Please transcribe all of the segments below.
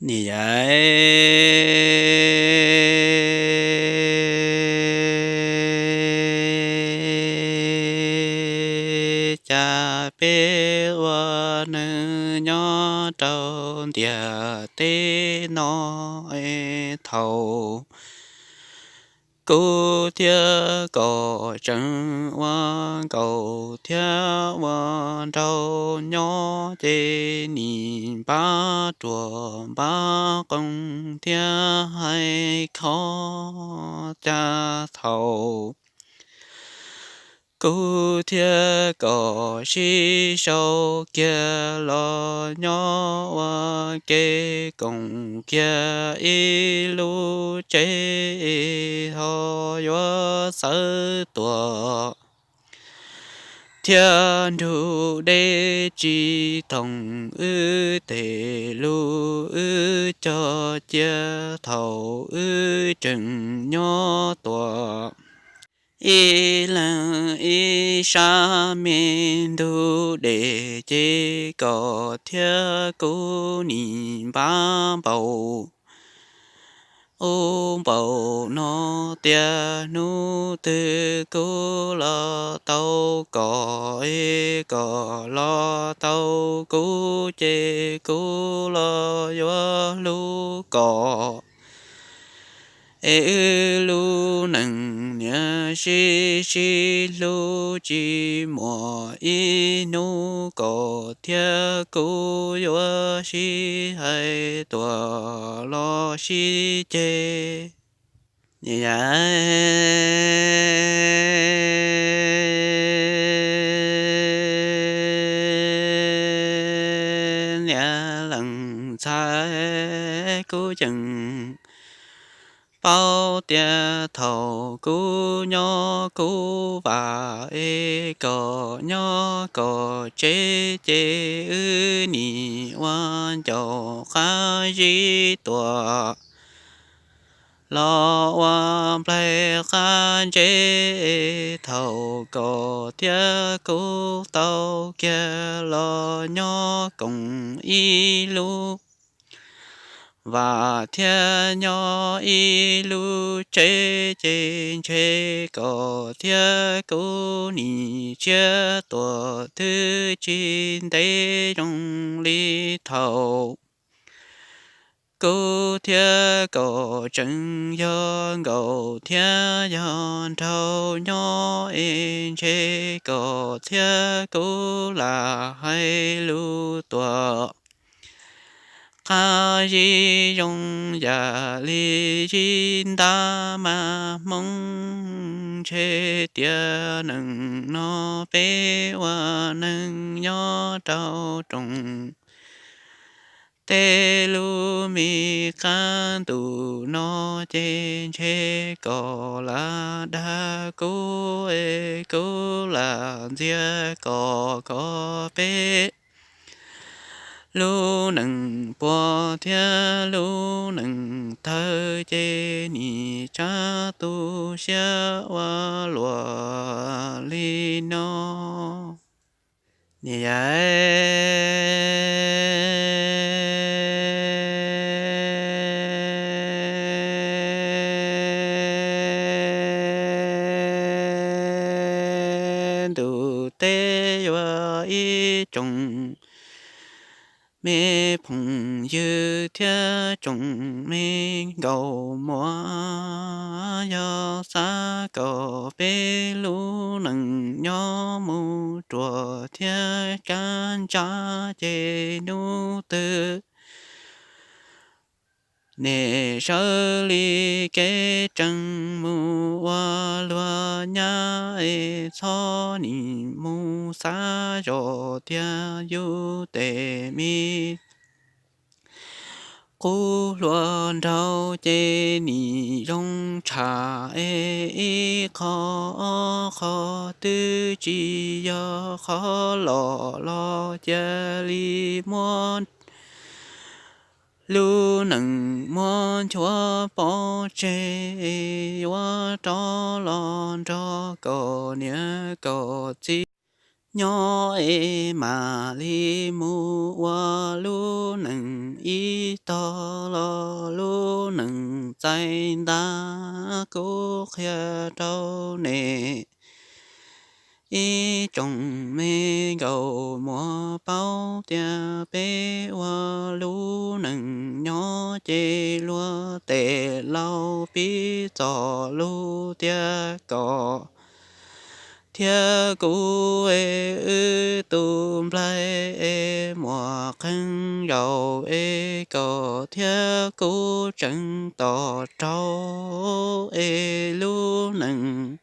Niam yau, cas peb ua neeg nyob rau ntiaj teb no es thaum kuv thiab koj tseem ua nkauj thiab ua nraug nyob ces nim npab ruas npab qoob thiab hais khob, cas thaum kuv thiab koj sib sau kiag los nyob ua ke koom kiag ib lub tsev, ho yuav xawv tuaj thiab nrug deb tsis thoom wb tej lus wb cog cia thaum wb tseem nyob tuaj ib leeg ib sab me ntug dej ces koj thiab kuv nim npab npaum ub npaum no tias hnub twg kuv los tau koj es koj los tau kuv ces kuv los yuav hlub koj. Es wb lub neej niam sib sib hlub tsis muaj ib hnub koj thiab kuv yuav sib hais tuaj los sib ceg. Niam yau, niam leej ntxhais, kuv yeej paub tias thaum kuv nyob kuv vam es koj nyob koj tsev ces wb nim ua ncauj qab zib tuaj los ua nplaig qab ntsev. Thaum koj thiab kuv tau kiag los nyob koom ib lub vaj thiab nyob ib lub tsev ces ntshe koj thiab kuv nim tshiab tuaj twb tsis ntev zoo li thaum kuv thiab koj tseem yog nkauj thiab yog nraug nyob es ntshe koj thiab kuv lam hais lus tuaj qab zib zoo yam li zib ntab mas hmoob. Ntshe tias neej no peb ua neeg nyob rau rooj tej lub me qab ntuj no ces ntshe koj lam dag kuv es kuv lam ntxias koj kom peb lub neej puas thiab lub neej tawg ces nim tsa tu siab ua luaj li no. Niam yau, ntuj teb yuav ib tsoom me phooj ywg thiab tsoom me nkauj muam, yog xav kom peb lub neej nyob mus ruaj thiab kab ntsa ces hnub twg nej sawv li kev tseeb mus ua luag nyab es txhob nim mus xav zoj tias yus tej me qub hluas nraug ces nim zoo tshaj es ib qho ob qho twb tsis yog qhov loj los cia li muab lub neej muab nchuav pov tseg, yuav rov los nrog koj niam koj txiv Nyob es mam li mus ua lub neej ib tog los lub neej txais ntag, kuv qhia rau nej ib tsoom me nkauj muam paub tias peb ua lub neej nyob ces luag tes laus pib txog lub tiaj kom thiab kuv es wb tus nplaig es muaj qee zaus es kom thiab kuv tseem tos rau es lub neej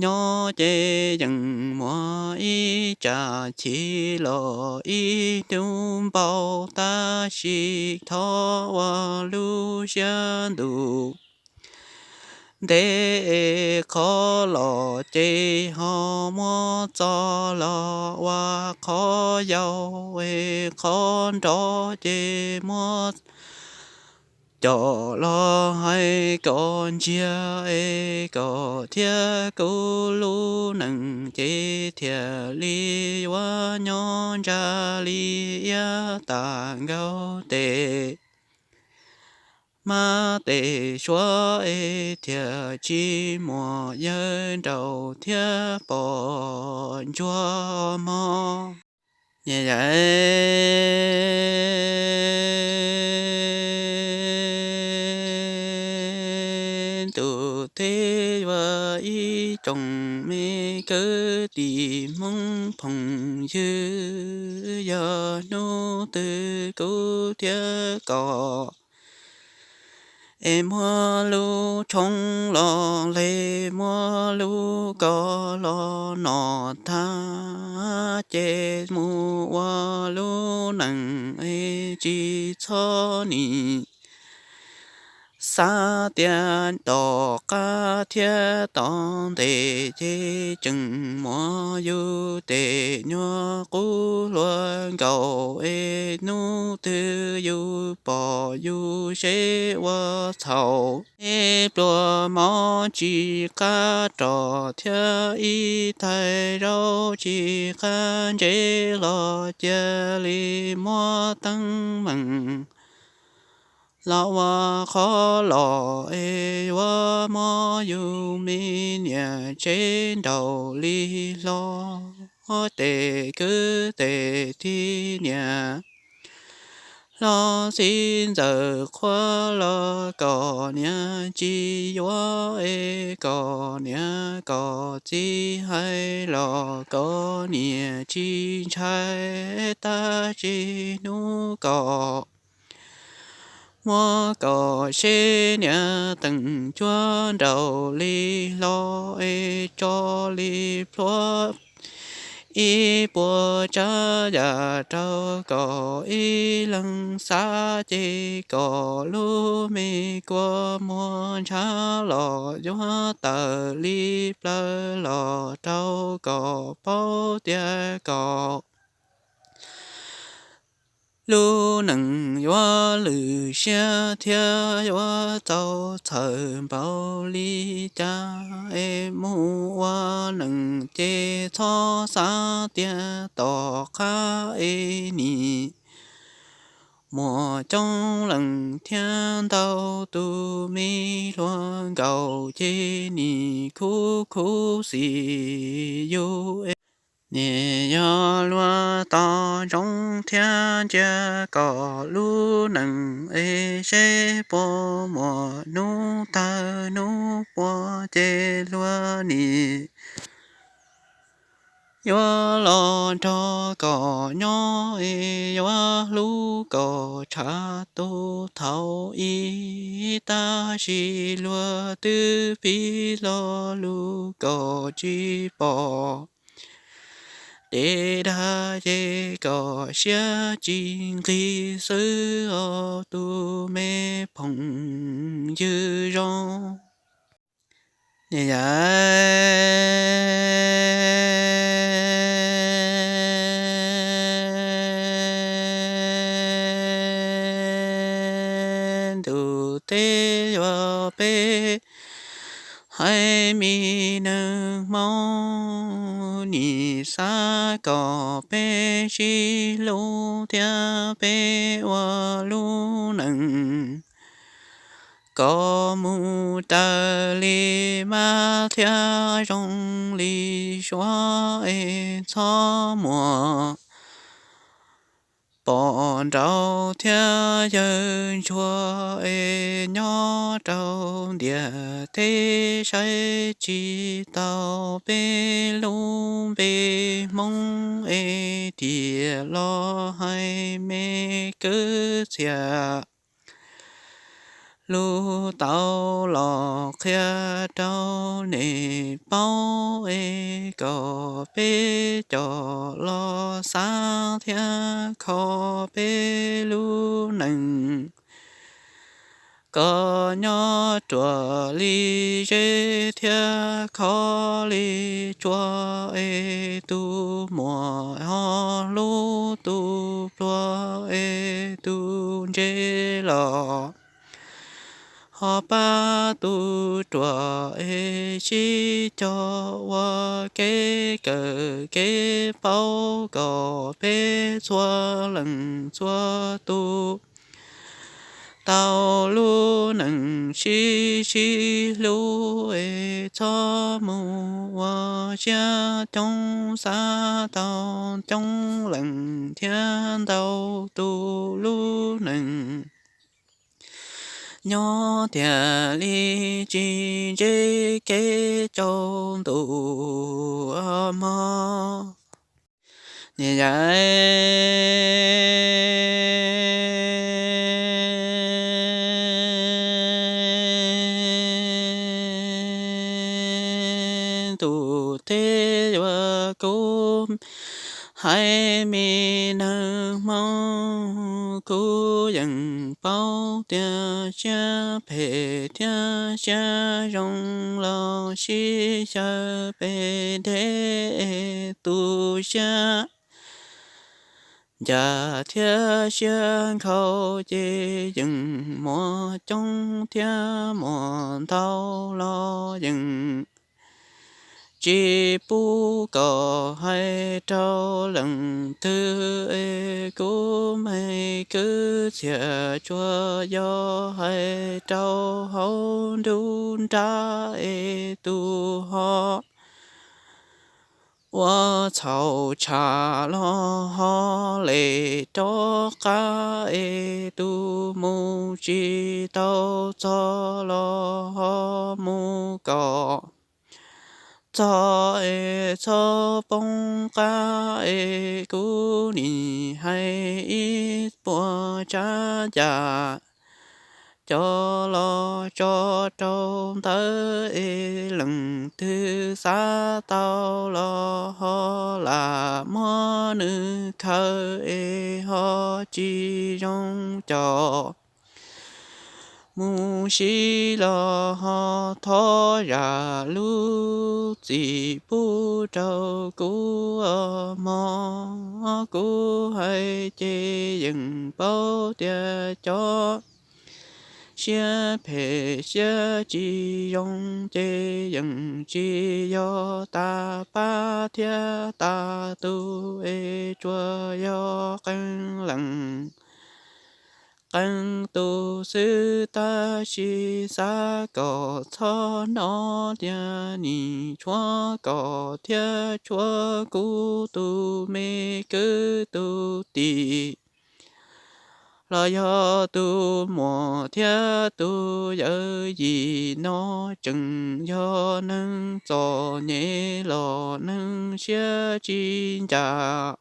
nyob ces yeej muaj ib tsam chiv los ib hnub npau, tab sis thov ua lub siab ntuj ntev es qhov los ces ho muab txo los ua qhov yau es qhov nrov ces muab coj los hais kom ntsiag es kom thiab kuv lub neej ces thiaj li yuav nyob ntsa li iab tas nkaus tes mab tes suav es thiaj tsis muaj yawg nraug thiab pom ntsuag mog. Niam yau, ntuj teb yuav ib tsoom me kwv tij Hmoob phooj ywg, yog hnub twg kuv thiab koj es muab lub tshoob los hle, muab lub koj los nom tag, ces mus ua lub neej es tsis txhob nim xav tias tom qab thiab tom ntej ces tseem muab yus tej nyuag qub hluas nkaus es hnub twg yus pom yus seb ua txhaum es pluas mov tsis qab rog thiab ib tais zaub tsis qab ntsev los cia li muab teeb meem los ua qhov los es yuav muab yus me niam tsev nraum li hlo, tej kwv tej tij niam hlob txiv ntxawm qhuab los kom niam tsis yuav es kom niam kom txiv hais los kom niam tsis ntshai, tab sis hnub kom muab kom seb niam teem cuab nraum li hlo es tso li plhuav ib puas tsav yam rau kom ib leeg xav ces kom lub me kua muag ntshav los yuav tawm li plaws los rau kom paub tias kom lub neej yuav lwj siab thiab yuav txaus txhawm npaum li cas es mus ua neej ces txhob xav tias tom qab es nim muaj coob leej thiab ntau tus me hluas nkaus ces nim khuv khuv xim yus es nim yog luag tos ntsoov thiab ntsia kom lub neej es seb puas muaj hnub tawg hnub puas ces luag nim yuav los nrog kom nyob es yuav hlub kom tshav tu thaum ub, tab sis luag twb pib lo lus kom tsis pom dej dag ces kom siab tsis nqig xwb os tus me phooj ywg zoo. Niam yau, ntuj teb yuav peb haiv me neeg Hmoob Kuv nim xav kom peb sib hlub thiab peb ua lub neej kom mus raws li mab thiab zoo li suav es txhob muaj pom nraud thiab yawg ntsuag es nyob rau ntiaj teb saib tsis taus peb lub npe Hmoob es tiam los hais me kwv txhiaj lus tau los qhia rau nej paub es kom peb cov los xav thiab kho peb lub neej kom nyob ruam li zeb thiab khov li tsua es tus muaj ho hlub tus pluag es tus ntse los ho pab tus ruam es sib cog ua kev kawm kev paub kom peb txhua leej txhua tus tau lub neej sib sib hlub es txhob mus ua siab coob xav tau coob leej thiab ntau tus lub neej nyob tiag li tsis ntse kev tsaus ntuj mog. Niam yau tus teb yuav kuv hais me neeg Hmoob, kuv yeej paub tias siab phem thiab siab zoo los sib xyaw pem deb es tus siab ncas thiab siab nkhaus ces yeej muaj coob thiab muaj ntau los yeej tsis pub kom hais rau leej twg es kuv me kwv txhiaj tsuas yog hais rau hauv nruab nrab es tus ho ua txhaum tshaj los ho lem rov qab es tus mus tsis tau txog los ho mus kom txog es txhob poob qab es kuv nim hais ib puas tsav yam cov los tso rau ntawd es leej twg xav tau los ho lam muab nws khaws es ho tsis zoo caum mus sib los ho thov zam lub txim pub rau kuv mog. Kuv hais ces yeej paub tias cov siab phem siab tsis zoo ces yeej tsis yog tas pab thiab tas tus es tsuas yog qee leej qee tus xwb. Tab sis xav kom txhob hnov tias nim tshuav kom thiab tshuav kuv tus me kwv tus tij los yog tus muam thiab tus yawm yim no tseem yog neeg txom nyem los neeg siab tsis ncaj.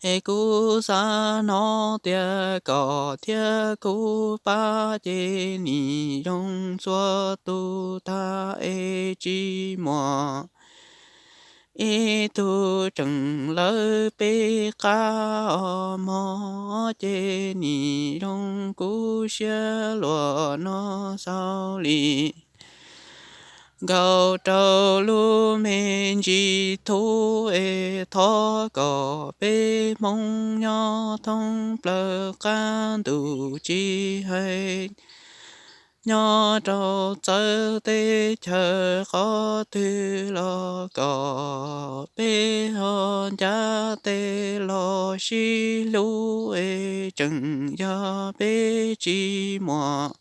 Es kuv xav hnov tias kom thiab kuv pab ces nim zoo txhua tus tag es tsis muaj ib tug tseem lawv peb qab os mog. Ces nim zoo kuv siab luag no xaus li nkaus rau lub me ntsis thub es thov kom peb Hmoob nyob thoob plaws qab ntuj tsis hais nyob rau txawv teb chaws qhov twg los kom peb ho ncav tes los sib hlub es tseem yog peb tsis muaj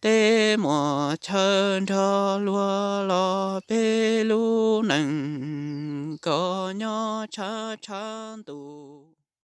teb muaj chaw nrog luag los peb lub neej kom nyob tshav tshav ntuj.